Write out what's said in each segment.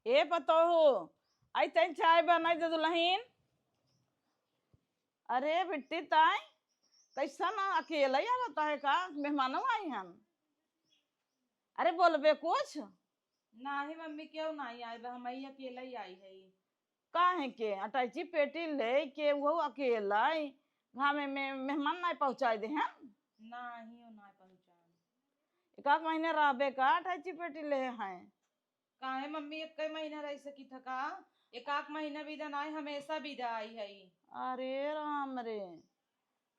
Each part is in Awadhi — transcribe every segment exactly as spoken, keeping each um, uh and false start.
ए पतोहू, आई तैं चाय बनाई दे दुलहिन। अरे बिट्टी, ताई कैसन अकेला ही आवत है का? मेहमानो आई हन? अरे बोलबे कुछ। नाही मम्मी, केहू नाही आए बा, हमही अकेला ही आई है। काहे के अटैची पेटी लेके वो अकेला ही घामे में मेहमान नाही पहुँचाई दे हैं? नाही, वो नाही पहुँचाए। एक आध महीने रहबे का अटैची पेटी ले हैं? काहे मम्मी, एक्कै महीना रह सकी था का? एक आध महीना बिदा नाही, हमेशा बिदा आई है। अरे राम रे,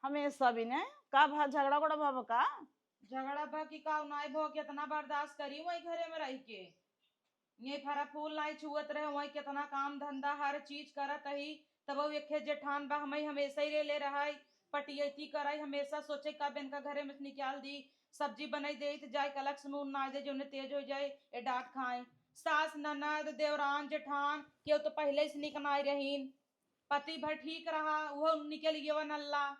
हमेशा बिना का भा, झगड़ा उगड़ा भा का? झगड़ा भा कि का नाही भा, कितना बर्दाश्त करी वही घरे में रह के। ये फरा फूल नाही छुअत रहे, वही कितना काम धंधा हर चीज करत ही, तब वो एक जेठान बा, हमही हमेशा ही रे ले रहा है, पटियती कराई, हमेशा सोचे कब इनका घरे में से निकाल दी, सब्जी बनाई दे तो जाए कलक से नून ना दे, जो उन्हें तेज हो जाए, ए डांट खाए। सास ननद देवरान जेठान केहू तो पहले से निक नाही रहीन, पति भर ठीक रहा, वो निकल गया नल्ला।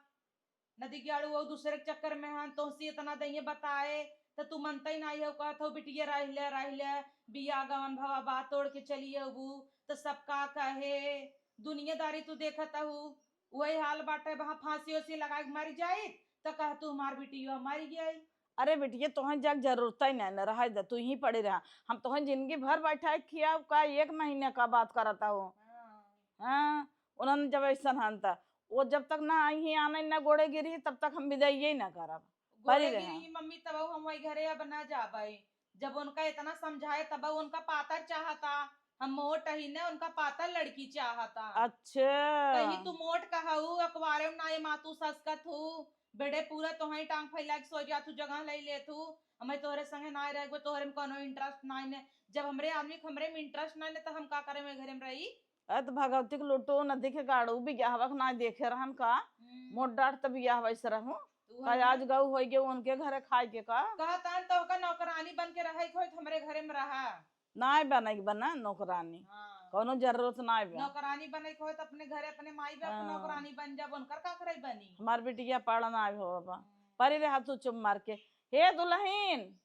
नदी के आड़ू वो दूसरे के चक्कर में हन, तोहसी इतना दइये बताए, त तू मनता ही नाही हो, कहत हो बिटिया रह ले, रह ले, बियाह गवन भवा बात तोड़ के चली अबू, त सबका कहे, दुनियादारी तू देखत हू, वही हाल बाटे, वहाँ फांसी ओसी लगा के मर जाई, त कह तू हमार बिटिया मर गई। अरे बिटिया, तोहन जाग जरूरत ही नहीं न रहा, तू ही पड़े रहा, हम तोहन जिंदगी भर बैठा खियाब का, एक महीने का बात करता हो। हाँ। हाँ, उन्होंने जब ऐसा हन त वो जब तक ना आई ही आने ना गोड़े गिरी, तब तक हम विदाई ही ना करब। गोड़े परी रहे। गिरी मम्मी, तब हम वही घरे अब ना जाबे। जब उनका इतना समझाए, तब उनका पातर चाहता। हम मोट ही ने, उनका पातर लड़की चाहता। अच्छा। कहीं तू मोट कहू, अखबारे में ना ये मातू ससकत हूँ, बेड़े पूरा तोहई टांग फैला के सो जा, तू जगह ले ले तू। हमें तोहरे संगे ना रह गो, तोहरे में कोनो इंटरेस्ट ना ने। जब हमरे आदमी के हमरे में इंटरेस्ट ना ने, तो हम का करे में घरे में रही? अरे त भगवती के लोटो नदी के गाड़ू बियाहवा के ना देखे रहन का? हम्म। मोट डांट त बियाहवा से रहूं। तू का है आज ना? गऊ होई गए उनके घरे खाए के का? कहता तो ओकर नौकरानी बन के रहे के होई त हमरे घरे में रहा। नाय बने के बना नौकरानी। हाँ। कौनो जरूरत नाय बा। नौकरानी बने के होई त अपने घरे अपने माई बाप के हाँ। नौकरानी बन जा, उनकर का करे बनी? हमार बिटिया पाड़ा नाय हो बाबा। हम्म। परी रहा तू चुप मार के। हे दुल्हन,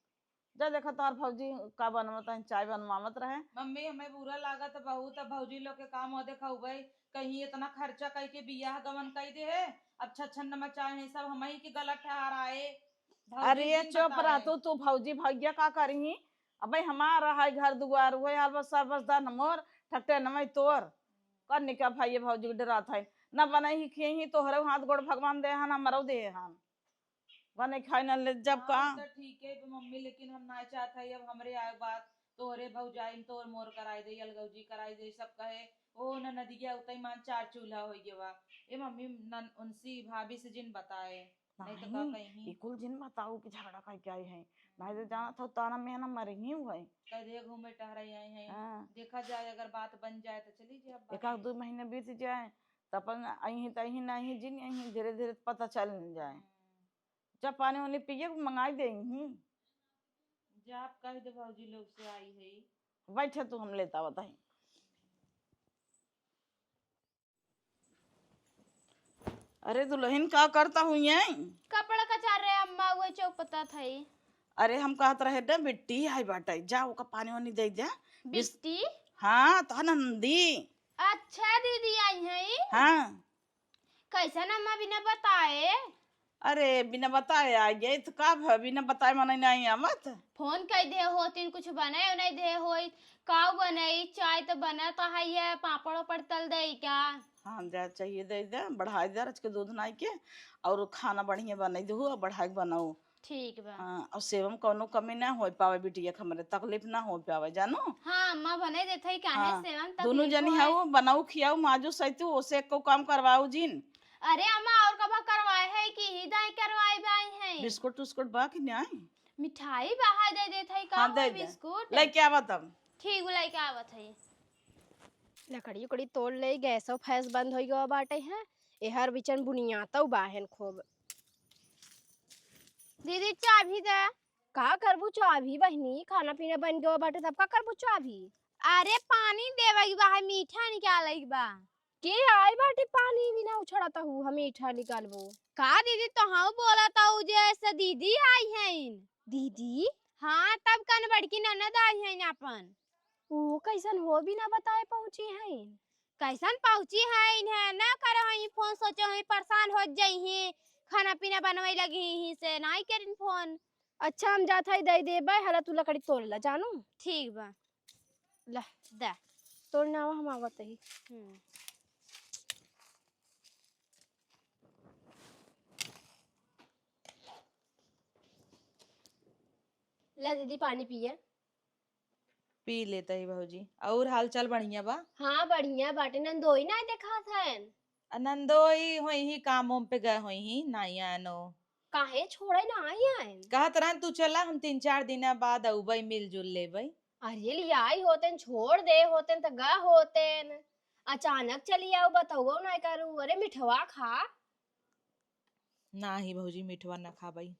जा देखा तोहार भौजी का बनवत है, चाय बनवावत रहे। मम्मी, हमें बुरा लागत बहुत, अब भौजी लोग के काम हो देखा हुए, कहीं इतना खर्चा कई के बियाह गवन कई दे है, अब छछन नमा चाय है सब हमही के गलत ठहराए। भौजी अरे जिन चुप बताए। रह तू, तू भौजी भैया का करिही? अबे हमार है घर दुआर, वही हाल बस सर बस दान मोर, ठट्टे नमई तोर। कर निका भाई भौजी के डरात है, न बनई ही खिए ही, तोहरे हाथ गोड़ भगवान दे हन, हमरो दे हन। बने खाए न ले जब का। हाँ, त ठीक है मम्मी, लेकिन हम ना चाहत है अब हमरे आए बात तोहरे भौजाई में तोर मोर कराई दे, अलगौजी कराई दे, सब कहे, "ओ न नदिया उतई मान चार चूल्हा होई गवा।" ए मम्मी, न उनसी भाभी से जिन बताए, नहीं तो का नहीं, कहीं। ई कुल जिन बताऊ कि झगड़ा कई के आई है, नहीं तो जानत हो ताना में ना मरही हुए। कह दे घूमे टहरे आई है, हाँ। देखा जाए अगर बात बन जाए तो चली जाए अब एक आध बाहर। दो महीने बीत जाए, त अपन अहीं त अहीं, नहीं जिन अहीं, धीरे धीरे पता चल जाए। हम्म। जब पानी वानी पिए, मंगाई देही। जा, आप कह दे भौजी लोग से आई है। बैठे तू, हम लेता बताई। अरे दुल्हन, का करता हूँ ये? कपड़ा कचार रहे अम्मा, वही चौपता था ही। अरे हम कहत रहे दे बिट्टी आई बाटे, जा ओका पानी वानी दे दे। बिस- बिट्टी? हाँ, तो नंदी। अच्छा दीदी आई है? हाँ। कैसन अम्मा बिना बताए? अरे, बिना बताए आ गए, तो का भ-, बिना बताए मने नहीं आवत? फोन कई दे होतिन, कुछ बनाए नहीं दे होई, काऊ बनाई, चाय तो बना तो है, पापड़ ओपड़ तल दे का? हाँ, जा, चाहिए दे दे, बढ़ाई दे, आज के दूध नाई के, और खाना बढ़िया बनाई दे हो, बढ़ाई के बनाओ। ठीक बा। हाँ, और सेवा में कौनो कमी ना हो पावे बिटिया के, हमरे तकलीफ ना हो पावे, जानो? हाँ, अम्मा बनाई देत है, काहे हाँ, सेवा में दोनों तकलीफ जनी होए? हाउ, बनाऊ, खियाऊ, माजू, सैतू, ओसे एको काम करवाऊ जिन। अरे अम्मा, और कबा करवाए है कि ही दाई करवाए बाई है? बिस्कुट उस्कुट बा कि नाई? मिठाई बाहर दे देत है, का हाँ, होई दे दे। बिस्कुट? लेके आवा तब। ठीक, लेके आवत है। लकड़ी उकड़ी तोड़ ले, गैसो फैस बंद होई गवा बाटे हैं। एहर बिचन बुनियातौ बाहेन खूब। दीदी, चाभी दे। का करबू चाभी बहिनी? खाना पीना बन गवा बाटे, तब का करबू चाभी? अरे, पानी देवे के बा, है मीठा निकाले के बा। के आई बाटे पानी बिना उछड़त हऊ, हम मीठा निकालबो। का दीदी, तोहऊ बोलत हऊ जे ऐसे दीदी आई हैं? दीदी? हाँ, तब कन बड़की ननद आई हैं अपन। ऊ कैसन हो, बिना बताए पहुँची हैं? कैसन पहुँची हैं? इन्हें ना करे होई फोन, सोचे होई परेशान हो जइहीं, खाना पीना बनवइ लगी ही से नाई करिन फोन। अच्छा, हम जात हई, दइ देबइ, हला तू लकड़ी तोड़ ला जानू। ठीक बा। ला। दा। तोड़ ना आवा, हम आवत ही। हम्म। ला दीदी, पानी पिए। पी लेत ही भौजी। और हाल चाल बढ़िया बा? हाँ, बढ़िया बाटे। नंदोई नाहीं देखात हन। आ नंदोई होइहीं, काम वाम पे गए होइहीं, नाहीं आएन। काहे छोड़े नाहीं आएन? कहत रहन तू चला, हम तीन चार दिना बाद अउबइ, मिलजुल लेबइ। अरे लियाई होतेन, छोड़ दे होतेन त गा होतेन। अचानक चली आउ, बतउबउ नाहीं करू। अरे मिठवा खा। नाहीं भौजी, मिठवा न खाबइ।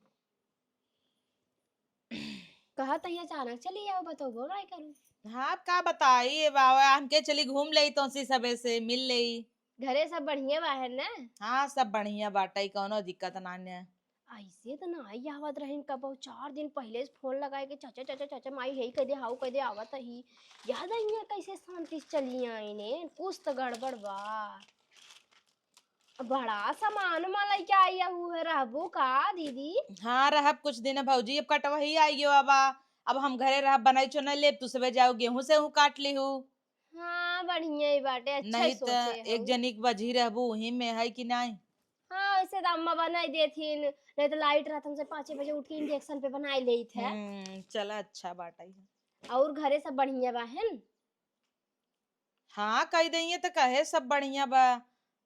कहत ही अचानक चली आउ, बतउबउ नाहीं करू। हाँ, अब का बताई, ए बाबा, हमके चली घूम लेई, तोसी सबे से मिल लेई। घरे सब बढ़िया बा है ना? हाँ, सब बढ़िया बाटइ, कउनो दिक्कत नाहीं है। अइसे त नाहीं आवत रहिन, कबउ चार दिन पहिले से फोन लगाए के, "चाचा, चाचा, चाचा, माई, हेई कइ दे, हाउ कइ दे, आवत ही।" याद अइहें कइसे शांति से चली आइन, कुछ त गड़बड़ बा। बड़ा सामान उमान लइके आई हउ, रहबू का दीदी? हाँ, रहब कुछ दिन भौजी, अब कटवही आइ गयो बा। अब हम घरे रहब, बनाई चुनाई लेब, तू सबे जाउ गेहूं सेहूं काट लिहू। हाँ, बढ़िया ही बाटे, अच्छा नहीं त सोचे एक हउ। जनी के बझी रहबू, वही में है कि नाहीं? हाँ, वैसे त अम्मा बनाई देथिन, नहीं त लाइट रहत हमसे पाँचे बजे उठ के इंजेक्शन पे बनाई लेइत है। हम्म, चला अच्छा बाटे। और घरे सब बढ़िया बा, है न? हाँ, कहि दइहें त कहे सब बढ़िया बा।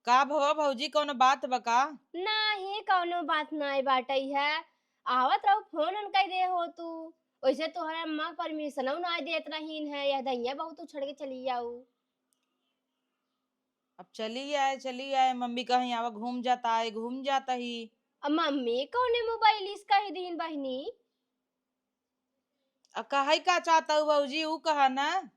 का भवा भौजी, कउनो बात बा का? नाहीं, कउनो बात नाहीं बाटइ है। आवत रहू, फोन उन कइ दे हो तू। वैसे तोहरा अम्मा परमिशनउ नाहीं देत रहीन है, यह दइया बहुत उछड़ के चली आऊ। अब चली आए, चली आए, मम्मी कहीं आवा घूम जाता है, घूम जाता ही। अब मम्मी कउने मोबाइल इस कहि दीन बहिनी? आ कहइ का चाहत हउ भौजी, ऊ कहा ना।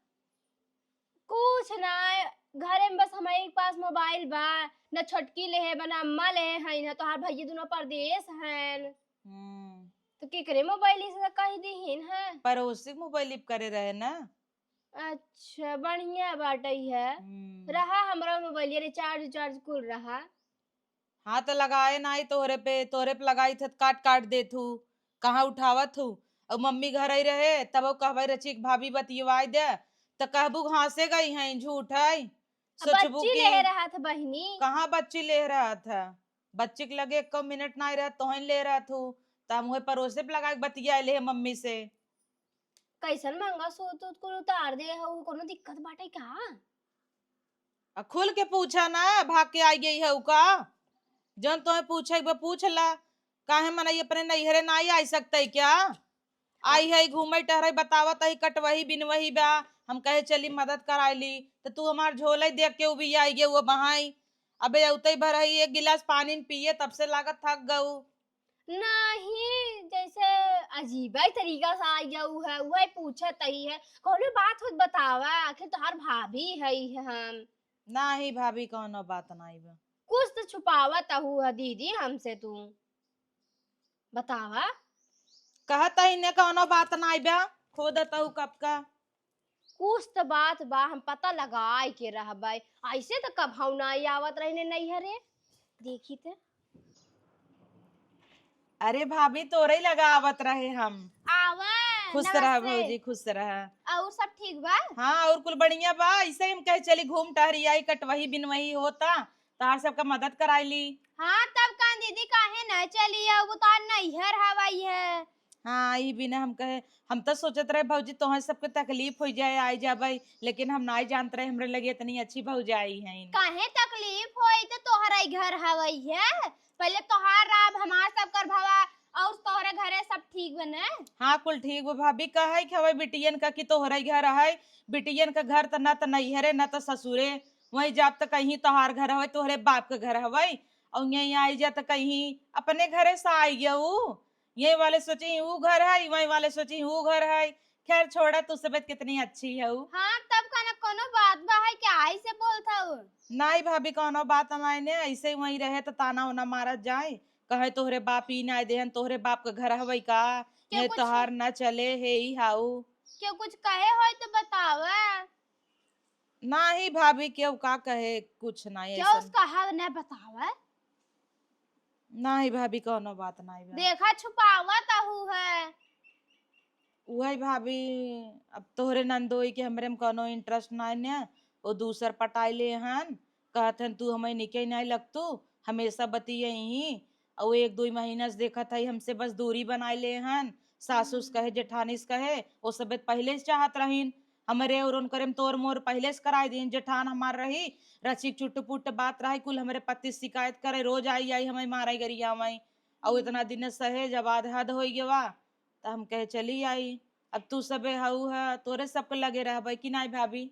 कुछ ना, घरे में बस हमरे पास मोबाइल बा, न छोटकी लेहे बा, न अम्मा लेहे हइन, न तोहार भइया दुनो परदेस हइन। हम्म। तो केकरे मोबाइल इस कहि दीहिन है? पड़ोसी के मोबाइल इप करे रहे ना। अच्छा, बढ़िया बाटइ है। हम्म। रहा हमरा मोबाइल रिचार्ज उचार्ज कुल रहा। हाँ, त लगाए नाहीं तोहरे पे, तोहरे पे लगाइत ह त काट काट देत हू, कहाँ उठावत हू? अउ मम्मी घरइ रहे, तबउ कहबइ रचिक भाभी बतियवाइ दे, त कहबू हँसे गई हैं, झूठ है। अब सोचबू बच्ची कि लेहे रहत बहिनी। कहाँ बच्ची लेहे रहत है? बच्ची के लगे एको मिनट नाहीं रहत, तोहन लेहे रहत हू, त हम उहे पड़ोसे पे लगाइ के बतियाइ लेहे मम्मी से। कैसन मंगलसूत्र उत्र कुल उतार दे हऊ, कोनो दिक्कत बाटइ का? आ खुल के पूछा ना, भाग के आइ गई हऊ का? जौन तोहे पूछे के बा, पूछ ला। काहे मनई अपने नैहरे नाहीं आइ सकतइ क्या? आई है, घूमइ टहरइ, बतावत ही कटवही बिनवही बा, हम कहे चली मदद कराइ ली, त तू हमार झोलइ देख के उबियाइ गे, वो बहाई। अबे अउतइ भर ही एक गिलास पानी न पिए, तब से लागत थक गऊ। नाहीं, जैसे अजीबइ तरीका से आइ गऊ है, उहइ पूछत ही है। कौनो बात होत बतावा, आखिर तोहार भाभी हई हम। नाहीं भाभी, कौनो बात नाहीं बा। कुछ त छुपावत अहू ह दीदी हमसे तू। बतावा। कहत ही ने कौनो बात नाहीं बा, खोदत अहू कब का। कुछ त बात बा, हम पता लगाइ के रहबइ। अइसे त कबहू नाहीं आवत रहिने नैहरे। देखी त। अरे भाभी, तोरइ लगा आवत रहे हम। आवा, खुश रहा नमस्ते। भौजी, खुश रहा। अउर सब ठीक बा? हाँ, अउर कुल बढ़िया बा। अइसे ही हम कहे चली घूम टहरी आई, कटवही बिनवही होता, तोहार सबका मदद कराइ ली। हाँ, तब का दीदी, काहे न चली आऊ, तोहार नैहर हवइ है। हाँ, ई बिना हम कहे, हम त सोचत रहे भौजी तोहरे सबके तकलीफ होइ जाए, आइ जाबइ, लेकिन हम नाहीं जानत रहे हमरे लगे इतनी अच्छी भौजाई हइन। काहे तकलीफ होई त तोहरइ घर हवइ है, पहिले तोहार रहा, अब हमार सब कर भवा, अउर तोहरे घरे सब ठीक बा न? हाँ, कुल ठीक बा भाभी। कहइ के हवइ बिटियन का कि तोहरइ घर है, बिटियन का घर त न त नैहरे न त ससुरे, वहीं जाब त कहीं तोहार घर हवइ, तोहरे बाप के घर हवइ, अउर यहीं आइ जा त कहीं अपने घरे से आइ गऊ। ये वाले सोची ऊ घर है, वहीं वाले सोची ऊ घर है। खैर छोड़ा, तू सबेत कितनी अच्छी हऊ। हाँ, तब का न कोनो बात बा है, क्या आई से बोलत हऊ? नाहीं भाभी, कोनो बात नाहीं ने, अइसे ही वहीं रहे त ताना उना मारत जाए, कहे तोहरे बाप ई नाहीं देहन, तोहरे बाप के घर हवइ का, क्यों ये कुछ तोहार न चले हे ई हाऊ। केहू कुछ कहे होई तो बतावे। नाही भाभी, केहू का कहे, कुछ नाही केहू ऐसन। उसका हाल न बतावे। नाही भाभी, कौनो बात नाही बा। देखा, छुपावत अहू है। उहई भाभी, अब तोहरे नंदोई के हमरे में कौनो interest नाही न, वो दूसर पटाई ले हन, कहत हन तू हमें निके नाही लगतू, हमेशा बतियही, और एक दुई महीना से देखत हई हमसे बस दूरी बनाई ले हन, सासुस कहे जेठानीस कहे, वो सब पहिले से चाहत रहीन, हमरे और उनकरे में तोर मोर पहिले से कराई दीन, जेठान हमार रही, रचिक चुट पुट बात रही, कुल हमरे पति शिकायत करे, रोज आई आई हमें मारे गरियावई, और इतना दिन सहे, जब आध हद होई गवा, त हम कहे चली आई। अब तू सबे हऊ ह, तोरे सबके लगे रहबे कि नाही भाभी?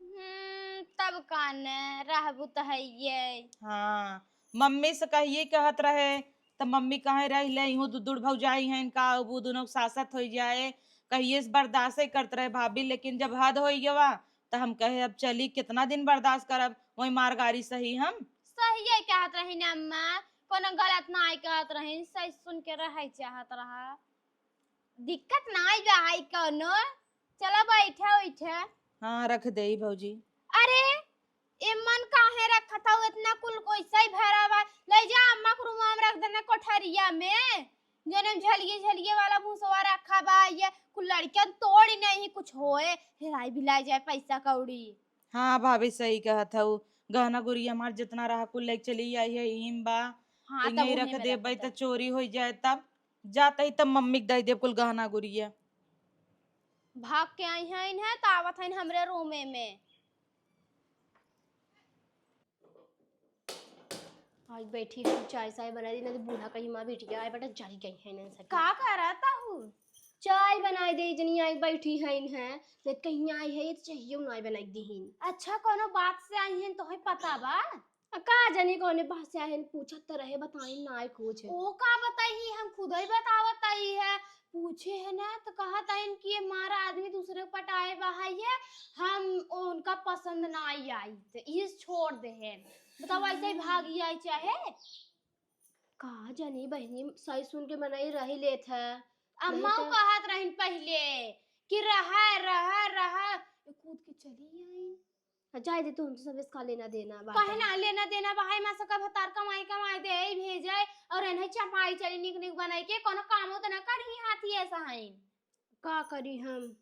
हम्म, तब का न, रहबू त हइये। हाँ, मम्मी से कहिए कहत रहे, त मम्मी कहे रही ले, इहूँ दू दूड़ भौजाई हैं इनका, अब उ दोनों के सासत हो जाए, कहिए से बर्दाश्त ही करत रहे भाभी, लेकिन जब हद हो गवा, त हम कहे अब चली, कितना दिन बर्दाश्त करब, वही मार गारी सही हम। सही है कहत रही न अम्मा, कोनो गलत नाही कहत रही, सही सुन के रहे चाहत रहा। दिक्कत नाही बा, हाई कौनो। चला बैठा, बैठा। हाँ, रख देई भौजी। अरे, ए मन काहे रखत हऊ? इतना कुल कैसे ही भरा बा? ले जा अम्मा के रूम में रख देना कोठरिया में। जने झलिए झलिए वाला भूसवा रखा बा, ये कुल लड़कियन तोड़ी नहीं कुछ होए, हेराई बिलाई जाए पैसा कौड़ी। हाँ भाभी, सही कहत हऊ, गहना गुरिया हमार जितना रहा कुल लेके चली आई है, इहिम बा। हाँ, इन्हें तब रख उन्हें में देबे रख त दे। चोरी हो जाए तब। जात ही तब मम्मी के दे देब कुल गहना गुरिया। भाग के आई हैं इन्हें, त आवत हैं हमरे रूमे में। आज बैठी हूँ, चाय साय बनाई दी, ना तो बूढ़ा कहीं माँ बिटिया आए बेटा जल गई है इन्हें सब। का करत हऊ? चाय बनाई दे, जनी आई बैठी है इन्हें, नहीं तो कहीं आई है ये तो चाहिए ना बनाई दीहिन। अच्छा, कोनो बात से आई हैं, तोहे पता बा? आ, का जानी कौने बात से आहिन, पूछत त रहे, बताइन नाई कुछ। ओ का बताई, हम खुद ही बतावत आई है। पूछे है ना, त कहत आइन कि ये मारा आदमी दूसरे के पटाए बहाई है, हम उनका पसंद नाई आई, त इस छोड़ दे है। बताओ, ऐसे ही भागी आई चाहे? का जानी बहनी, सही सुन के मनई रही लेत है। अम्मा नहीं तो कहत रहिन पहिले कि रहा, रहा, रहा, ये कूद के चली आई। आ, जाए दे तू, हमसे सब इसका लेना देना बात काहे है। ना लेना देना बा, हाय माँ सबका भतार कमाई कमाई दे, भेजे, और इन्हें चपाई चली निक निक बनाई के, कोनो कामो तो ना करी हाथी ऐसा है। का करी हम?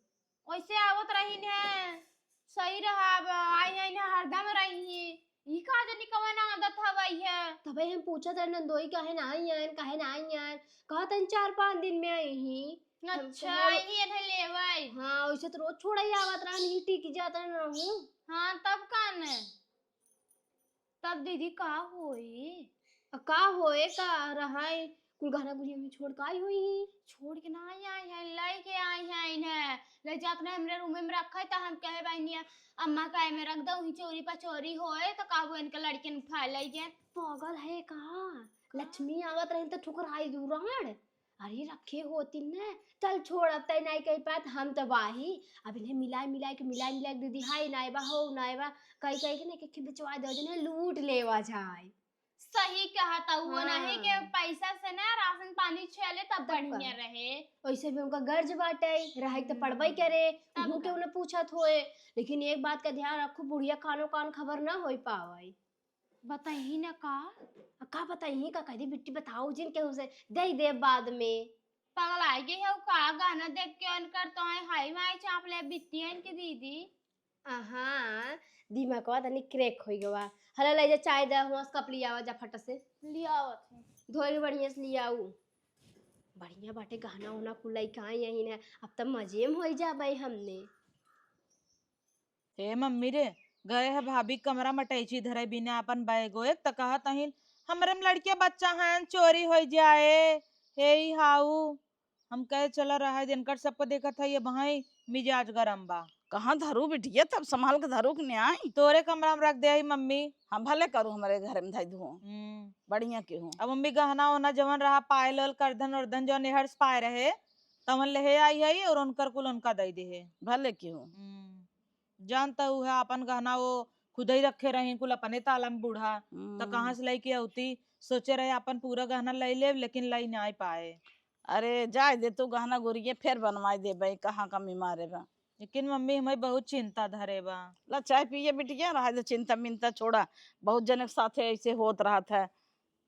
वैसे आवत रही ने, सही रहा, अब आई है ने हरदम रही है। ई का जानी कवन आदत हवई है। तबे हम पूछत रहे नंदोई काहे ना आई हैं, काहे ना आई हैं? कहत हैं चार पाँच दिन में आई ही। हम अच्छा, कहा, आई ही इन्हें लेवाई। हाँ, वैसे तो रोज छोड़ा ही आवत रहा, नहीं टिक जाता ना हूँ। हाँ, तब का ने? तब दीदी का होई? आ, का होए, का रहाई? कुल गहना गुरिया में छोड़ के आई होई? छोड़ के ना आई, आई है, लेके आई है इन्हें। ले जात रहे हमरे रूम में रखा है, तो हम कहे बहनिया, अम्मा का में रख दो, वहीं चोरी पर चोरी होए, तो का वो इनके लड़के उठा ले गए। पागल है का? का? लक्ष्मी आवत रही तो ठुकराई दूरान। अरे रखे होती न, चल छोड़, अब तय नहीं कह पात, हम तो बाही। अब इन्हें मिलाई मिलाई के, मिलाई मिलाई के दीदी, हाय नाय बा, हो नाय बा, कही कही के ना के बेचवा दो, जने लूट लेवा जाए। सही कहत हऊ, वो नहीं के हाँ। पैसा से ना राशन पानी छेले तब तब बढ़िया का। रहे। वैसे भी उनका गर्ज बाटे, रहे के तो पड़बे हम्म। करे, तब उहू के का। उन्हें पूछत होए। लेकिन एक बात का ध्यान रखो, बुढ़िया कानो कान खबर ना होई पावे। बताई ना का? आ, का बताई का, कह दे बिट्टी बताओ जिन केहू से, दे दे बाद में। पगला गई हो का? गहना देख के उनकर तो हाई माई चाप ले बिट्टी इनके दीदी। अहाँ, दिमागवा तनी crack होइ गवा। हला, ले जा चाय दे, हुआं से कप लियावा जा फट से। लियावत हूँ। धोए के बढ़िया से लियाऊ। बढ़िया बाटे गहना ओहना कुल लइके आई यही ने, अब त मजे में होइ जाबे हमने। ए मम्मी रे, गए है भाभी कमरा में टैची धरे बिना अपन बैग ओएक त कहत अहिन, हमरे में लड़के बच्चा हैं, चोरी होइ जाए। हे ई हाऊ। हम कहे, "चला रहा है, इनकर सबको देखत है, ये बहाई मिजाज गरम बा।" कहाँ धरू बिटिया, तब संभाल के धरू कि नहीं आई? तोरे कमरा में रख दे आई मम्मी। हाँ, भले करू, हमरे घर में धई दू। हम्म। बढ़िया के हूँ। अब मम्मी गहना ओहना जवन रहा, पायल ओल, करधन उर्धन जवन एहर से पाए रहे, तवन लेहे आई है और उनकर कुल उनका दई दे है। भले के हूँ। हम्म। जानता हूँ है, अपन गहना वो खुद ही रखे रही, कुल अपने ताला में बूढ़ा, त हम्म। कहाँ से लइके अउती? सोचे रहे अपन पूरा गहना लई लेब, लेकिन लई नाई पाए। अरे जाए दे तू, गहना गुरिये फेर बनवाए देबे, कहाँ कमी मारे बा। लेकिन मम्मी, हमें बहुत चिंता धरे बा। ला चाय पिए बिटिया, रहा दे चिंता मिंता छोड़ा, बहुत जने के साथे ऐसे होत रहत है।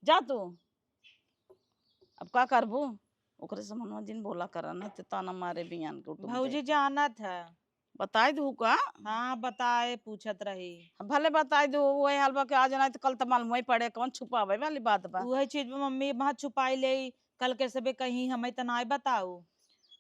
जा तू, अब का करबू, ओकरे से मनवा जिन बोला करा, नहीं तो ताना मारे बियान के उठू भौजी। जानत है। बताई दू का? हाँ, बताए, पूछत रही। भले बताई दू, वही हाल बा कि आज नहीं तो कल तो मालूम ही पड़े, कौन छुपावे वाली बात बा। वही चीज बा मम्मी, वहाँ छुपाई ले, कल के सबे कहीं हमें तो नाय बताऊ।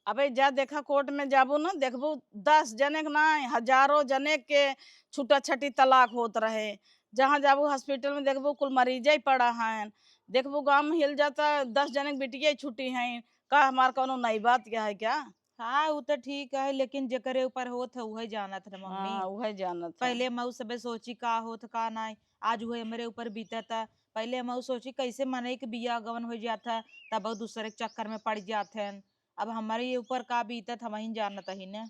अबे जा देखा, कोर्ट में जाबू ना, देखबू दस जने के नाय, हजारों जने के छुटा छटी तलाक होत रहे। जहाँ जाबू हॉस्पिटल में देखबू कुल मरीजे ही पड़ा हैं, देखबू गाँव में हिल जाता, दस जने के बिटिया ही छुटी हैं। का हमार कौनो नई बात क्या है क्या? हाँ, उ तो ठीक है, लेकिन जेकरे ऊपर होत है उहे जानत है मम्मी। हाँ, उहे जानत है। पहले मऊ सबे सोची का होत का नाय, आज उहे हमरे ऊपर बीतत है। पहले मऊ सोची कैसे मनई के बियाह गवन हो जात है, तब वो दूसरे के चक्कर में पड़ जात हैं। अब हमारे ऊपर का बीतत हम ही जानत ही न।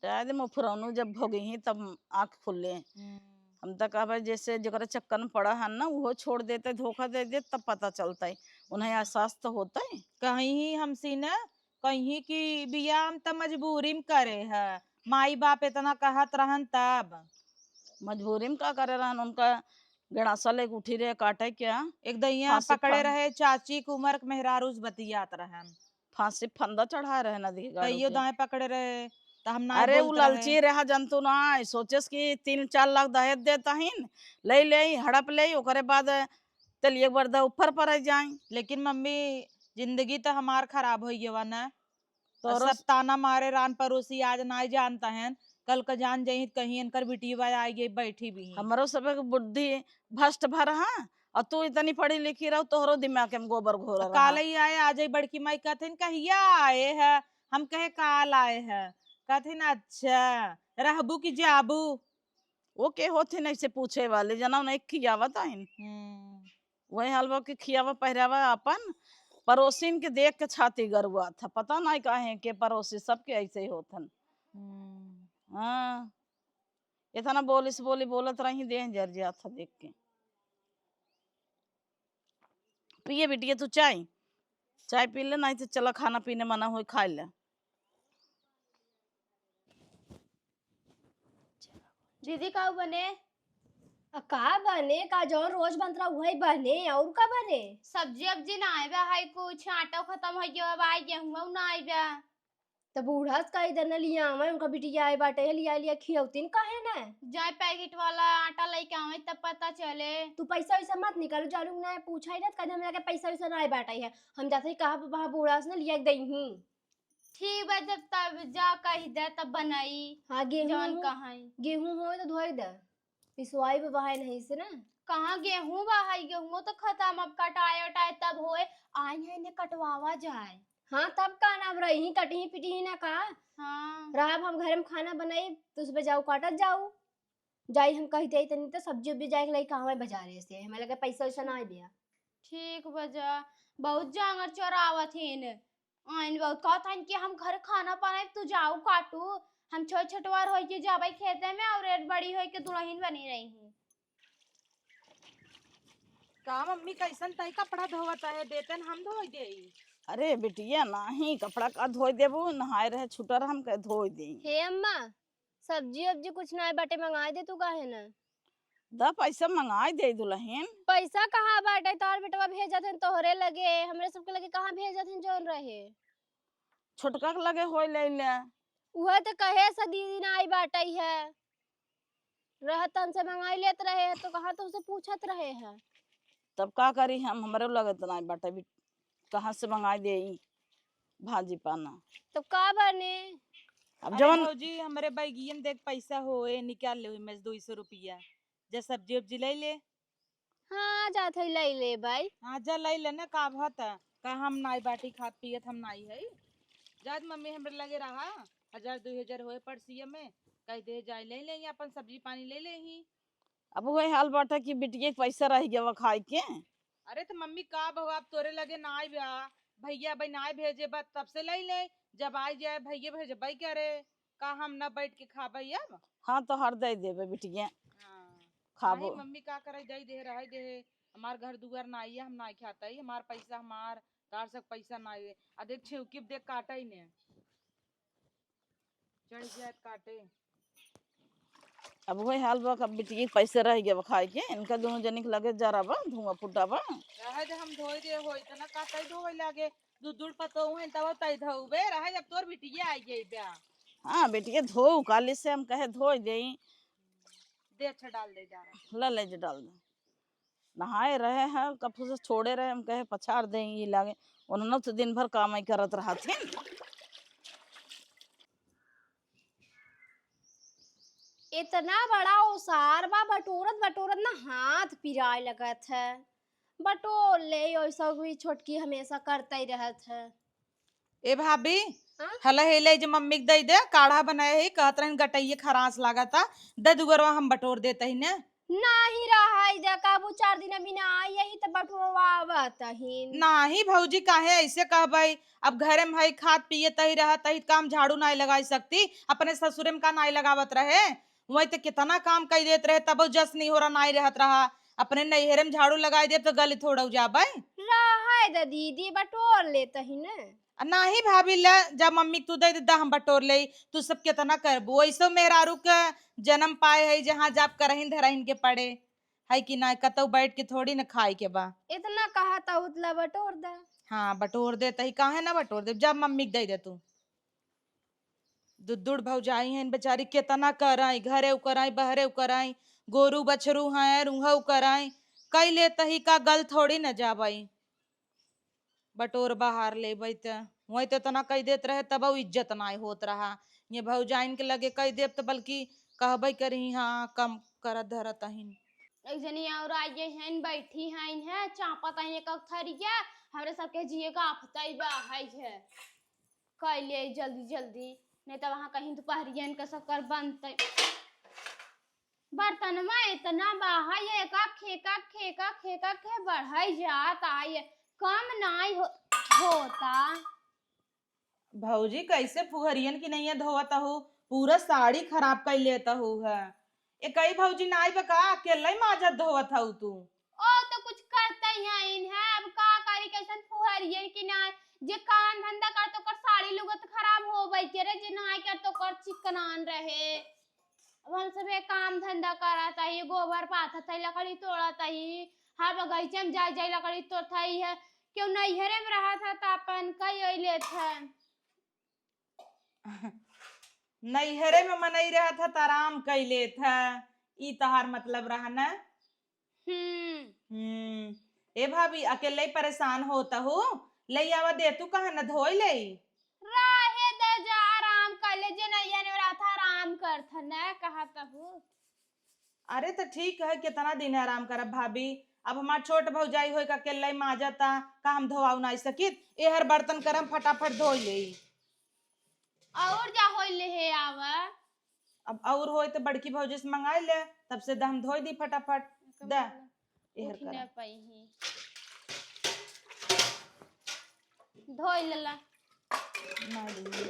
जाए दे, मुफरौनू जब भोगी ही तब आँख खुले। हम्म। हम तो कहबे जैसे जेकरे चक्कर में पड़ा है ना, उहो छोड़ देते, धोखा दे दे, तब पता चलता है, उन्हें एहसास तो होता है। कहीं ही हमसी न कहीं कि बियाह हम त मजबूरी में करे है, माई बाप इतना कहत रहन तब। मजबूरी में का करे रहन, उनका गड़ासा लेके उठी रहे काटे क्या? एक दहिया फांसी पकड़े फंद। रहे, चाची के उम्र के मेहरारू से बतियात रहन। फांसी फंदा चढ़ाए रहे नदी के गाड़ू कहियो के। दाएं पकड़े रहे, त हम ना अरे उ बोलत रहे। लालची रहा जंतु ना, सोचेस कि तीन चार लाख दहेज देता हिन, ले ले, हड़प ले, ओकरे बाद तेलिए एक बार द ऊपर पर आ जाए। लेकिन मम्मी, जिंदगी तो हमार खराब हो गया ना। तो और रोज सब ताना मारे रान पड़ोसी, आज नाई जानता है, कल का जान जाई त कहीं इनकर बिटिया आई गई बैठी भी हैं। हमरो सब के बुद्धि भ्रष्ट भर है, और तू इतनी पढ़ी लिखी रहो, तोहरो दिमाग में गोबर घोर तो रहा। काले ही आए, आ जाई बड़की माई कहथिन, "कहिया आए है?" हम कहे, "काल आए है।" कहथिन, "अच्छा, रहबू कि जाबू?" वो के होथिन ऐसे पूछे वाले, जना उन्हें खियावत आइन। हम्म। वही हाल बा कि खियावा पहिरावा अपन पड़ोसिन के देख के छाती गरुआ था, पता नहीं काहे के पड़ोसी सबके ऐसे ही होथन। हम्म। हाँ, इतना बोली से बोली बोलत रही, देह जर जात था देख के। पिए बिटिया तू चाय, चाय पी ले, नहीं तो चला खाना पीने मना होई, खाए ले। दीदी, का बने? आ, का बने? का जौन रोज बनत रहा, उहई बने, और का बने? सब्जी अब्जी ना आए बा, है कुछ, आटा खत्म हो गया, अब आए गेहूं ना आए बा। त बूढ़ा से कही देना, लिया आवे, उनका बिटिया आए बाटे है, लिया, लिया खियौतीन, काहे ना? जाए पैकेट वाला आटा लेके आवे, तब पता चले। तू पैसा वैसा मत निकालो, जानू ना पूछा ही ना, कहीं हमरा के पैसा वैसा ना आए बाटे है। हम जाते ही कहा, वहाँ बूढ़ा से ना लिया के दई हूँ। ठीक बा, जब तब जा कही दे, तब बनाई। हाँ, गेहूं जौन हो, कहाई। गेहूं होए तो धोई दे, पिसवाई बा बहाए नहीं से ना। कहाँ गेहूं बहाई, गेहूं तो खत्म, अब कटाए उटाए तब होए, आई है ने कटवावा जाए। हाँ, तब का ना, अब रही कटही पिटही ना का। हाँ। रहब हम घर में खाना बनाई, तो सुबह जाऊ काटत जाऊ। जाई हम कही दे तनी तो सब्जी उब्जी जाए के लाई कहाँ बाजारे से, हमें लगे पैसा वैसा ना आए बिया। ठीक बा जा, बहुत जांगर चोरावत हिन। आइन बहुत कहत हन कि हम घर खाना बनाए, तू जाऊ काटू, हम छोट छोटवार होई के जाबे खेते में और रेट बड़ी होई के दुल्हन बनी रही हूँ। का मम्मी, कैसन तई कपड़ा धोवत है, देतन हम धोई देई। अरे बिटिया, नाही कपड़ा का धोई देबू, नहाए रहे छुटर हम के धोई देई। हे अम्मा, सब्जी उब्जी कुछ ना बाटे, मंगाए दे तू काहे ना? द पैसा मंगाए दे दुल्हन। पैसा कहाँ बाटे? तोहर बेटवा भेजत हन तोहरे लगे, हमरे सबके लगे कहाँ भेजत हन जौन रहे? छोटका के लगे होई ले ले। उहे तो कहे से दीदी ना आई बाटे है, रहत हमसे मंगाई लेत रहे है तो कहाँ तुमसे पूछत रहे है? तब का करी हम, हमरे लगे तो ना बाटे भी, कहाँ से मंगाई देई? भाजी पाना। तो का बने? अब अरे जवन भौजी, हमरे बैगियन देख पैसा होए, निकाल ले ओहिमे से दुई सौ रुपया, जा सब्जी उब्जी ले ले। हाँ, जात है, ले ले भाई। हाँ, जा ले ले ना, का भत, का हम नाई बाटी खात पियत, हम नाई है। जात मम्मी हमरे लगे रहा, हजार दुई हजार होए पड़सिया में, कह दे जाए ले ले, अपन सब्जी पानी ले ले ही। अब वही हाल बाटे कि बिटिया के पैसा रह गया खाए के। अरे तो मम्मी का बहू, आप तोरे लगे ना आए बा, भैया भाई ना भेजे बा, तब से ले ले, जब आई जाए भैया भेजबे करे, का हम ना बैठ के खाबे अब? हाँ तो हर दे देबे बिटिया। हाँ। खाबो। नहीं मम्मी का करे, दे दे, रह दे, हमार घर दुआर ना आइए, हम ना खाता ही, हमार पैसा हमार तार से पैसा ना आए। आ देख, छेवकी देख, काटा ही ने। चढ़ जाए त काटे। अब वही हाल बा, अब बिटिया के पैसे रह गए बा खाए के, इनका दोनों जनी के लगे जरा बा, धुआं फुटा बा। रहे दे, हम धोई दे हो, इतना काटा ही धोवे लागे। दू दूर पतोहू हैं, तब तई धोबे, रहे जब तोर बिटिया आई गई बा। हाँ, बिटिया धो, काली से हम कहे धोई देई। दे, अच्छा, डाल दे जा रहा। ले, ले जे डाल दे। नहाए रहे हैं, कब से छोड़े रहे, हम कहे पछाड़ देंगे, ये लागे। उन्होंने तो दिन भर काम ही करत रहत हैं। इतना बड़ा ओसार बा, बटोरत बटोरत ना हाथ पिराए लगत है। बटोर ले, ओइसा भी छोटकी हमेशा करते ही रहत है। ए भाभी, हाँ? हला हेले जे मम्मी के दे दे, काढ़ा बनाए है, कहत रहन गटइये खरास लागता, दे दुगरवा हम बटोर देत ही ने। नाही रहै दे, काबू चार दिन अभी ना आई, यही त बटोरवावत ही। नाही भौजी, काहे ऐसे कहबै? अब घरे में है, खात पियत ही रहत ही, काम झाड़ू नाई लगाई सकती, अपने ससुरे में का नाई लगावत रहे? वही तो कितना काम कई देत रहे, तब जस निहोरा नाई रहत रहा। अपने नैहरे में झाड़ू लगाई देब तो गली थोड़ा जाबै। रहै दे दीदी, बटोर लेत ही न। आ नाही भाभी, ले जा, मम्मी के तू दे दे, दा हम बटोर लेई। तू सब कितना करबू? ऐसो मेहरारू के जन्म पाए है, जहाँ जाब करहिन धरहिन के पड़े, है कि ना? कतौ बैठ के थोड़ी न खाए के बा। इतना कहा त उतला बटोर दा। हाँ, बटोर दे तही, काहे ना बटोर दे? जा मम्मी के दे दे तू। दुद्दुड़ भौजाई हैं बेचारी, केतना कराई, घरे उकराई, बहरे उकराई, गोरू बछरू हैं, रूहा उकराई, कई ले तही का गल थोड़ी न जाबई। बटोर बहार लेबई त, वही तो इतना कई देत रहे, तब इज्जत नाई होत रहा। ये भौजाइन के लगे कई देब त बल्कि कहबई करी, हाँ, कम करत धरत अहिन। एक जनी और आई हैं, बैठी हैं, हैं, चापत हैं एक थरिया, हमरे सबके जिए का आफतई बा, है, है। कइ ले जल्दी जल्दी, नहीं तो वहाँ कहीं दोपहरियन का शक्कर बनते। बर्तनवा इतना बा है, ये एका खेका, खेका, खेका के बढ़ाई जात, आ ये कम नाई हो, होता। भौजी, कैसे फुहरियन की नैया धोवत हऊ, पूरा साड़ी खराब कइ लेत हऊ है। एकई भौजी नाई बा का, अकेले माजत धोवत हऊ तू? ओ तो कुछ करते ही हैं, अब का करी, कैसन फुहरियन की ना, जे काम धंधा कर तो कर साड़ी लुगत खराब होबे के रे, जे नाई कर तो कर चिकनान रहे। अब हम सबे काम धंधा करत ही, गोबर पाथत ही, लकड़ी तोड़त ही, हाँ बगीचे में जाई जाई लकड़ी तोड़त ही है, केहू नैहरे में रहत है तो अपन कई लेत है। नैहरे में मनई रहत ह त आराम कइ लेत ह, ई तहार मतलब रहा न? हम्म। हम्म। ए भाभी, अकेले ही परेशान होत हू, ले आवा दे तू, कहा न धोई ले। रहे दे जा, आराम कर ले, जे नैहरे में रहत ह आराम करत ह, न कहत हू। अरे त ठीक है, कितना दिन आराम करब भाभी? अब हमार छोट भौजाई होई का अकेले ही माजता, का हम धोआऊ नाई सकित? एहर बर्तन करम फटाफट धोई लेई। और जा होई ले हे आवा। अब और होई त बड़की भौजी से मंगाई ले, तब से द हम धोई दी फटाफट। द, एहर उठी करा। ना पाई ही। धोई लेला। ना दीदी,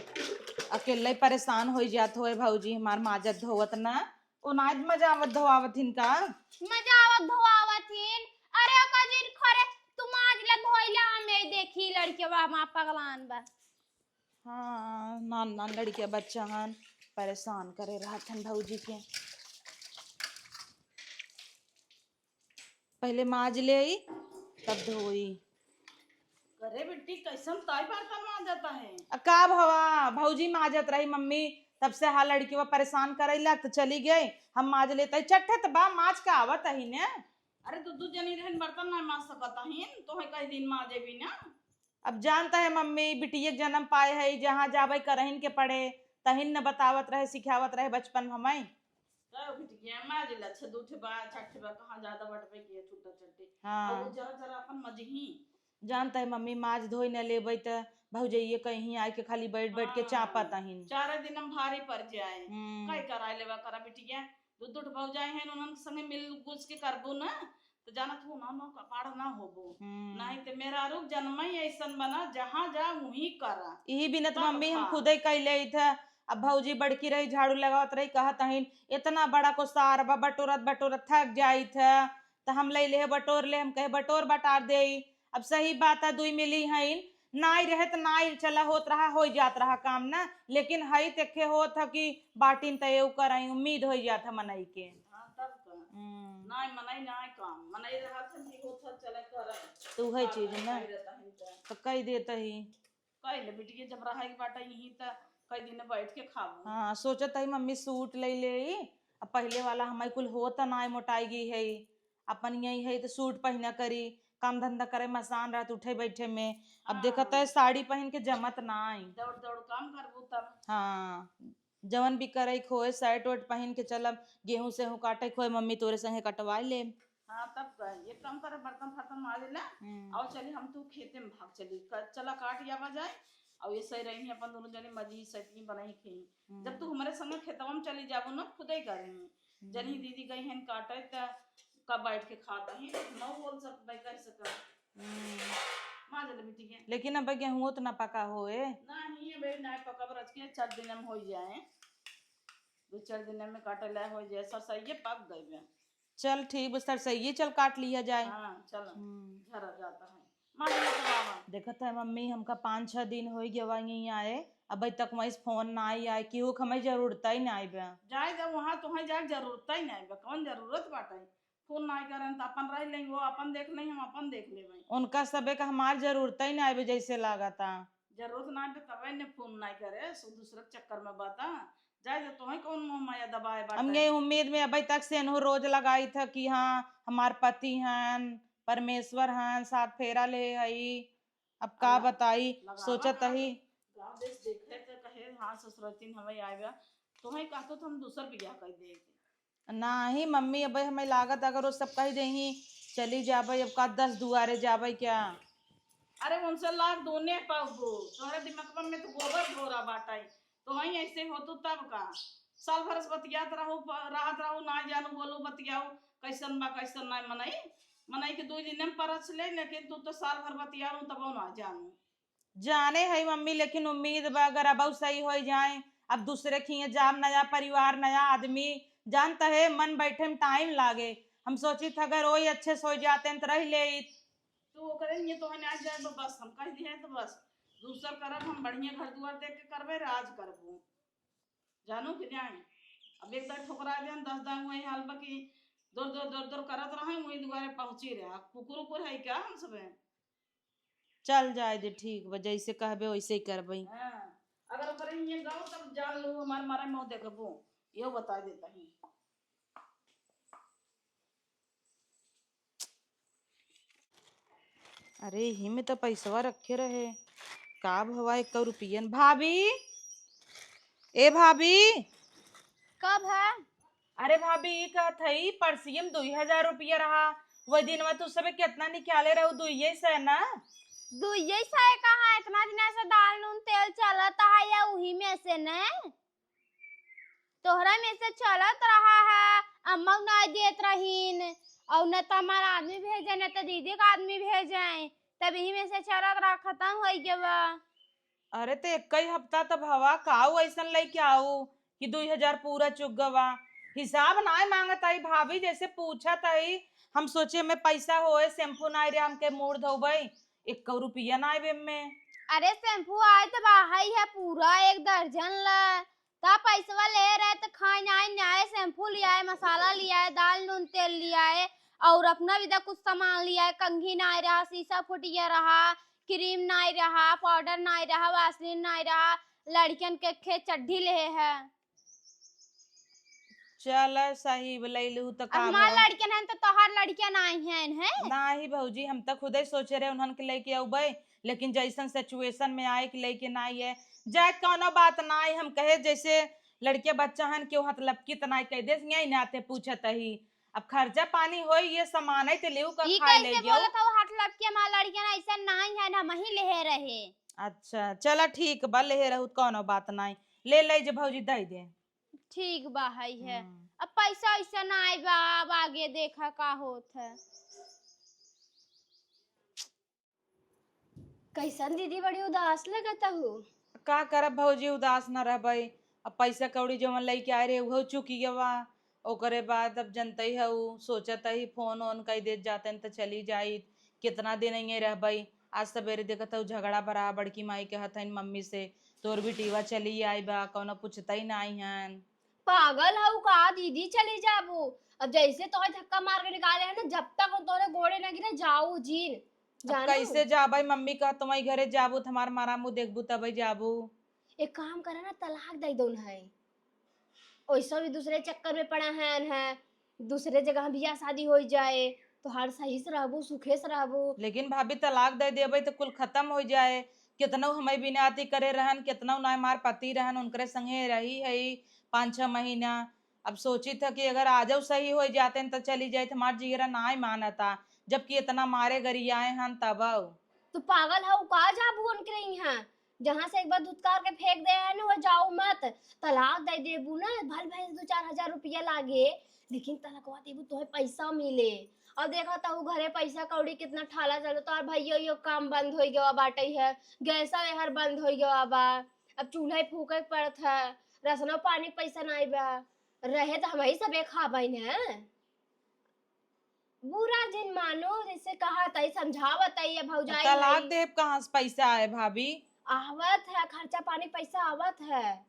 अकेले ही परेशान होई जात होए भौजी, हमार माजत धोवत ना। ओ नाइद मजा आवत धोआवत हिन का? मजा आवत धोआवत हिन। अरे ओका जिन खरे, तू माज ले धोई ले, हम यही देखी लड़के बा, माँ पगलान बा। हाँ, नान नान लड़के बच्चा हन, परेशान करे रहत हन भौजी के। पहले माज लेई, तब धोई। अरे बिट्टी, कैसन ताई बर्तन माजत है? आ, का भवा, भौजी माजत रही मम्मी, तब से हा लड़की वो परेशान करैला, त चली गई, हम माज लेत ही। चट्ठे त बा, माज का आवत ही ने। अरे, दू दू जनी रहन बर्तन ना माज सकत ही, तोहे कई दिन माजे भी ना। अब जानत है मम्मी, बिटिया के जन्म पाए है, जहाँ जाबे करहिन के पड़े, तहिन न बतावत रहे, सिखावत रहे बचपन में हमें। तो बिटिया माज ले, छे दू ठे बा, चार ठे बा, कहाँ ज्यादा बटबे किए छुट्टा छट्टी। हाँ। अब वो जरा जरा अपन मजही। जानत है मम्मी, माज धोई न लेबै त भौजइये कहीं आए के खाली बैठ बैठ के हाँ। चापत अहिन। चारे दिन हम भारी पड़ जाए। हम्म। काई कराए लेवा करा बिटिया, दू दू ठे भौजाई हैं, उन्हन के संगे मिल गुस के करबू ना, त जानत हूँ ना, ना कपाड़ ना होबो। हम्म। नहीं त मेहरारू के जन्म ही ऐसन बना, जहाँ जा वहीं करा। यही बिनत तब मम्मी हम खा। खुदे कइ लेइत है। अब भौजी बड़की रही, झाड़ू लगावत रही, कहत हइन, "इतना बड़ा को सार बा, बटोरत बटोरत थक जाइत है, त हम ले ले बटोर ले।" हम कहे, "बटोर बटार देई।" अब सही बात है, दुई मिली हईन, नाई रहे त नाई चला होत रहा, होई जात रहा काम ना, लेकिन हई तेखे होत ह कि बाटिन त एउ करई, उम्मीद होई जात ह मनई के। हाँ, तब का। हम्म। नाई मनई, नाई काम, मनई रहत ह कि होत ह चला करई। त उहे चीज ना। तो कही देत ही। कह ले बिटिया, जब रहे के बाटे यहीं त कई दिन बैठ के खाबू। हाँ, सोचत हई मम्मी सूट ले ले, अब पहिले वाला हमारी कुल होत नाई, मोटाई गई है, अपन यही है तो सूट पहिना करी, काम धंधा करे में आसान रहत उठे बैठे में। अब हाँ। देखत है साड़ी पहिन के जमत नाई। दौड़ दौड़ काम करबू तब। हाँ, जवन भी करे खोए शर्ट वर्ट पहिन के चलब, गेहूं सेहूं काटे खोए मम्मी तोरे संगे कटवाए लेब। हाँ, तब का, एक काम करे, बर्तन फर्तन माज ले, हम्म। और चली हम तू खेते में भाग चली, क-, चला काट आवा जाए, और ये सही रही अपन दोनों जने मजी सैतनी बनाई खई। हम्म। जब तू हमारे संगे खेतवा में चली जाबो ना, खुदे करी। हम्म। जनी दीदी गई हैं काटे, त कब बैठ के खात ही, न बोल सकबे, कह सकब। हम्म। माज ले बिटिया। लेकिन अब गेहूं तो ना पका होए। नहीं, अबे ना पका, बरस के चार दिन में हो जाए, दो चार दिन में काटे ला हो जाए, सरसइये पक गई बे। चल ठीक बा, सरसइये चल काट लिया जाए। हाँ, चल। हम्म। झरा जाता है। मार ले तो बाबा। देखत है मम्मी, हमका पाँच छह दिन होई गवा यहीं आए, अबे तक वहीं से फोन ना आई आए, केहू के हमें जरूरत ही ना आई बे। जाए जब वहाँ तोहे जाए जरूरत ही ना आई बे, कौन जरूरत बाटे? फोन ना आई करन त अपन रह लें, वो अपन देख लें, हम अपन देख लेबे। उनका सबे का हमार जरूरत ही ना आई बे, जैसे लागता। जरूरत ना आवे तबे ने फोन ना करे, सो दूसरे के चक्कर में बाता। जाए दे, तोहे कौन मोह माया दबाए बाटे? हम यही उम्मीद में अबे तक से इन्हों रोज लगाई था कि हाँ, हमार पति हन, परमेश्वर हन, सात फेरा ले हई। अब का अब बताई, लगावा सोचत का? हई। गाँव देश देखे त कहे, हाँ, ससुरतिन हमें आए बा। तोहे कहतो तो हम दूसर बियाह कर देते। नाही मम्मी, अबे हमें लागत अगर वो सब कही देही, चली जाबे, अब का दस दुआरे जाबे क्या? अरे उनसे लाख दूने पाबो, तोहरे दिमागवा में तो गोबर भोरा बाटे, तो वहीं ऐसे हो तू तब का? साल भर से बतियात रहू, प-, रहत रहू, ना जानू, बोलू, बतियाऊ, कैसन बा, कैसन ना मनई, मनई के दो दिन में परस ले, लेकिन तू तो साल भर बतियाऊ, तब ना जानू। जाने है मम्मी, लेकिन उम्मीद बा अगर अबऊ सही होई जाए, अब दूसरे खिए जाब, नया परिवार, नया आदमी, जानता है मन बैठे में टाइम लागे। हम सोचित अगर वही अच्छे से हो जाते हैं तो रह ले। तू ओकरे लिए तो हने आ जाए तो बस हम कह दिए तो बस दूसर करब, हम बढ़िया घर दुआर देख के करबे, राज करबो। जानू कि जाए, अब एक दाई ठोकरा देन, दस दाई वही हाल बा कि दौड़ दौड़ दौड़ दौड़ करत रहे, वही दुआरे पहुँची रहे। कुकुर उकुर है क्या हम सबे? चल जाए दे, ठीक बा, जैसे कहबे वैसे ही करबई। हाँ, अगर ओकरे हियाँ गाओ तब जान लो हमार मारे मुँह देखबो, यो बता देता ही। अरे, इही में तो पैसवा रखे रहे, का भवा एक रुपयन। भाभी, ए भाभी। कब है? अरे भाभी, ई कहत हई, परसियम दुई हजार रुपया रहा, वही दिनवा तू सबे केतना निकाले रहू, दुइये सै ना? दुइये सै कहाँ, इतना दिन से दाल नून तेल चलत है या उही में से न? तोहरा में से चलत रहा है, अम्मा नाई देत रहीन, और न तो हमार आदमी भेजे, न तो दीदी का आदमी भेजे, तब इही में से चलत रहा, खत्म हो गवा। अरे, तो एक ही हफ्ता तब हवा काऊ ऐसन लेके आऊ कि दुई हजार पूरा चुक गवा। हिसाब नाय मांगत आई भाभी, जैसे पूछत आई। हम सोचे में पैसा होए, शैम्पू नाय रे, हमके मूड़ धोबई, एक रुपया नाय बे में। अरे, शैम्पू आए तो बाहई है पूरा एक दर्जन ला। ता पैसवा ले रहे तो खाए नाय, नाय शैम्पू लियाए, मसाला लियाए, दाल नून तेल लियाए, और अपना भी दा कुछ सामान लियाए, कंघी नाय रहा, शीशा फुटिया रहा, क्रीम नाय रहा, पाउडर नाय रहा, वासलीन नाय रहा, लड़कियन के खे चड्ढी लेहे है। चल सही बोलैलू त अब का हमार भवा? लड़कियन हैं तो तोहार लड़कियन आई हैं, हैं? नाही भौजी, हम त खुदे सोचे रहे उन्हन के लेके अउबे, लेकिन जैसन सिचुएशन में आए के लेके ना आए। जाए कौनो बात ना आए, हम कहे जैसे लड़के बच्चा हन केहू हतलपकी त नाई कह दे, यही नाते पूछत ही। अब खर्चा पानी होई, ये सामान है ते लेऊ का ई खाए ले कैसे जाऊ। बोलत हो हतलपकी? हमार लड़कियन ऐसे नाई है ना, हम ही लेहे रहे। अच्छा चला ठीक बा, लेहे रहू त कौनो बात नाई, ले ले जे भौजी दे दे। ठीक बा है, है। हम्म। अब पैसा वैसा नाई बा, अब आगे देखा का होत है। कैसन दीदी, बड़ी उदास लगत हू? का करब भौजी, उदास न रहबई। अब पैसा कौड़ी जवन लइके आए रहे, उहो चुकि गवा। ओकरे बाद अब जनतई हऊ, सोचत ही फोन ओन कई देत जातन त चली जाइत। कितना दिन इहे रहबई? आज सबेरे देखत हऊ झगड़ा भरा, बड़की माई कहत हईन मम्मी से, "तोर बिटिवा चली आई बा, कौनो पूछतई नाई हन।" पागल हऊ का दीदी, चली जाबू? अब जैसे तोहे धक्का मार के निकाले है ना, जब तक हम तोरे गोड़े न गिरे, जाऊ जीन। अब जानू? कैसे जाबई? मम्मी कहत तुम्हारी घरे जाबू त हमार मारा मुँह देखबू तबई जाबू। एक काम करा ना, तलाक दे दो ना। ओइसो भी दूसरे चक्कर में पड़ा है, है। दूसरे जगह बियाह शादी होइ जाए, तोहार सही से रहबू, सुखे से रहबू। लेकिन भाभी, तलाक दे देबे त कुल खत्म होइ जाए। केतनौ हमें बिनती करे रहन, केतनौ ना हमार पति रहन, उनकरे संगे रही है पाँच छह महीना। अब सोचित है कि अगर आजौ सही होइ जाते न त चली जाइत, हमार जिगरा नाय मानता, जबकि इतना मारे गरियाए हन तबौ। तू पागल हऊ का, जाबू उनकरे इहाँ? जहाँ से एक बार धुतकार के फेंक दे है ना, वो जाऊ मत। तलाक दे देबू ना, भल भैंस दो चार हजार रुपया लागे, लेकिन तलाकवा देबू तोहे पैसा मिले। और देखा त उ घरे पैसा कौड़ी कितना ठाला चलता, तोहार भैया यो काम बंद होइ गवा बाटे है, गैसा एहर बंद होइ गवा बा, अब चूल्हा फूके के पड़त है, राशनो पानी के पैसा नाई बा, रहे त हम ही सबे खाबे न। बुरा जिन मानो, जैसे कहत हई, समझावत हई, ये अब भौजाई तलाक हई। देब कहाँ से पैसा आए भाभी? आवत है, खर्चा पानी पैसा आवत है।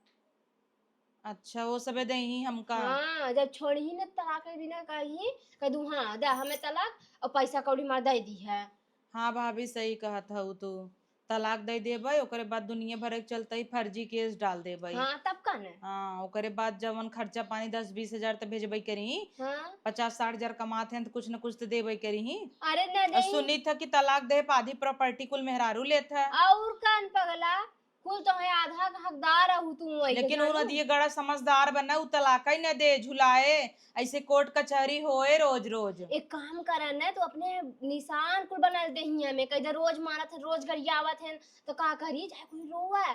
अच्छा, वो सबे देही हमका। हाँ, जब छोड़ही न तलाक के बिना कही, कह दू, "हाँ, दे हमें तलाक और पैसा कौड़ी मार दे दी है।" हाँ भाभी, सही कहत हऊ तू। तलाक दे देबे, ओकरे बाद दुनिया भर के चलते ही फर्जी केस डाल देबे। हाँ, तब का न? हाँ, ओकरे बाद जवन खर्चा पानी दस बीस हजार त भेजबे करी, हाँ। पचास साठ हजार कमात हैं त कुछ न कुछ त देबे करी। अरे न और देही। सुनी था कि तलाक दे पे आधी प्रॉपर्टी कुल मेहरारू लेत है। और कान पगला, कुल तो है आधा का हकदार रहू तू वही के लेकिन उ जानू। नदिए गड़ा समझदार बना, उ तलाक ही न दे, झुलाए, ऐसे कोर्ट कचहरी होए रोज रोज। एक काम करा न, तू अपने निशान कुल बना दे हिया में, कह दे रोज मारत है, रोज गरियावत है, तो का करी, चाहे कोई रोवा,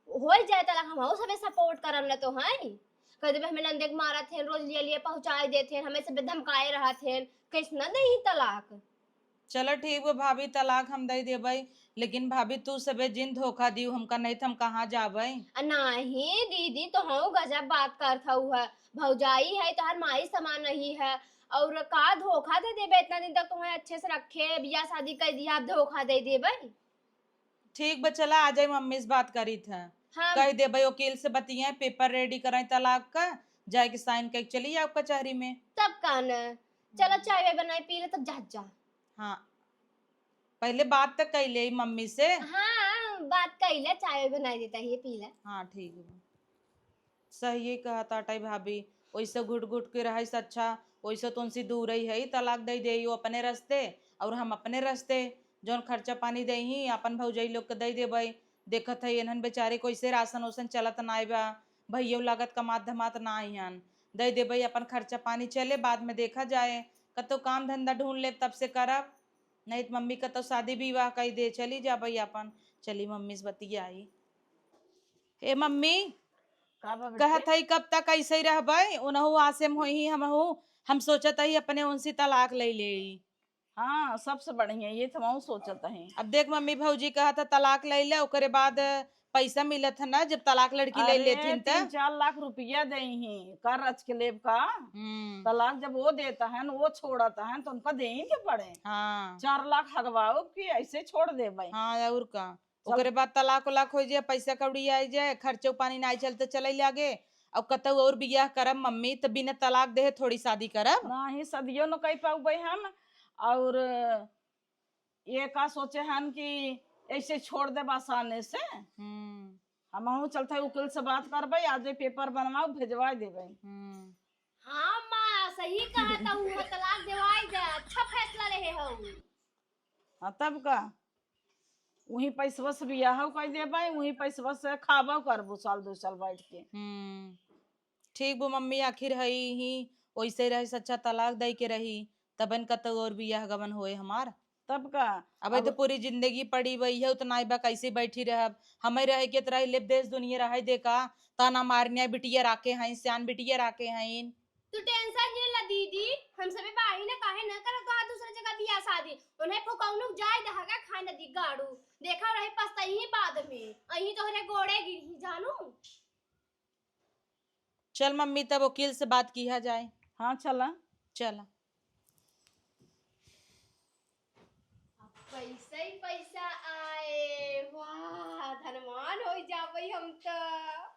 होइ जाए तलाक, हम सबे सपोर्ट करम न तो है। कह देबे हमें नंदे के मारत है, रोज लिए लिए पहुँचाए देत है, हमें सबे धमकाए रहत है, कैसे न देही तलाक। चलो ठीक बा भाभी, तलाक हम दे देबे, लेकिन भाभी तू सबे जिन धोखा दियो हमका, नहीं त हम कहाँ जाबे। आ, नहीं दीदी, तो हम गजब बात करत हऊ है, भौजाई है, तोहर माई समान नहीं है, और का धोखा दे देबे? इतना दिन तक तुम्हें अच्छे से रखे, बियाह शादी कर दिया, अब धोखा दे देबे? ठीक बा, चला आ जाई, मम्मी से बात करी थे। हाँ। कह देबे वकील से बतियाए, पेपर रेडी कराए तलाक का, जाए के साइन करके चली आओ कचहरी में। तब का न, चला चाय वाय बनाए पी ले, तब जात जा। हाँ, पहले बात तो कह ले मम्मी से। हाँ, बात कह ले, चाय वाय बनाए देता है, पी ले। हाँ, ठीक बा। सही कहत आटै भाभी, ओइसे घुट घुट के रहै से अच्छा, ओइसे तो उनसे दूर ही है, तलाक दे दे, यो अपने रस्ते और हम अपने रस्ते, जौन खर्चा पानी देही, अपन भौजाई लोग के दे देबै। देखत है, इन्हन बेचारे को ऐसे राशन ओसन चलत नाय बा, भैयो लागत कमात धमात नाय हन, दे देबै अपन खर्चा पानी चले, बाद में देखा जाए, कतो काम धंधा ढूंढ लेब, तब से करब, नहीं तो मम्मी कतो शादी विवाह कई दे, चली जाबै अपन। चली मम्मी से बतियाई। ए मम्मी, का बा बेटी? कहत हई कब तक ऐसे ही रहबै? उनहु आसे में होई ही, हमहु, हम सोचत हई अपने उनसे तलाक ले लेई। हाँ, सबसे बढ़िया, ये तो हमहु सोचत हई। अब देख मम्मी, भौजी कहत है तलाक ले ले, ओकरे बाद पैसा मिलत है ना, जब तलाक लड़की ले अरे, लेथिन त। तीन चार लाख रुपया देही, का रच के लेब का? हम्म। तलाक जब वो देता है न, वो छोड़ता है, तो उनका देही के पड़े। हाँ। चार लाख हगवाओ कि ऐसे छोड़ देबै। हाँ, और का? चल। ओकरे बाद तलाक उलाक हो जाए, पैसा कौड़ी आ जाए, खर्चो पानी नाई चलते चले लागे, और कतौ और बियाह करब मम्मी, त बिना तलाक देहे थोड़ी शादी करब। नाही, शादियो न कर पाउबे हम, और ये का सोचे हन कि ऐसे छोड़ देब आसानी से। हम्म। हमहू चलते वकील से बात करबे, आज पेपर बनवाओ, भेजवा देबे। हम्म। हाँ माँ, सही कहा था, वो तलाक देवाई दे, अच्छा फैसला लेहे हो। हाँ, तब का? वही पैसवा से बियाह कर देबै, वही पैसवा से खाबो करबो साल दो साल बैठ के। हम्म, ठीक बो मम्मी, आखिर हई ही, वैसे रहे सच्चा तलाक दई के रही, तबन कतौ और बियाह गवन होए हमार। तब का? अब अब तो पूरी जिंदगी पड़ी वही है, उतना बा कैसे बैठी रहब? हमें रहे के तरह लेब देश दुनिया रहे देखा, ताना मारनिया बिटिया राखे हैं, सियान बिटिया राखे हैं। तू टेंशन जिन ला दीदी, हम सबे बाही ना काहे ना करत बा दूसरा जगह बियाह शादी। उन्हें फुकौनुक जाए दहगा खाए नदी गाड़ू। देखा रहे पछताई ही बाद में। अही तोहरे गोड़े गिरही जानू। चल मम्मी, तब वकील से बात किया जाए। हाँ, चला। चला। पैसा ही पैसा आए, वाह, धनवान हो जाबे हम तो।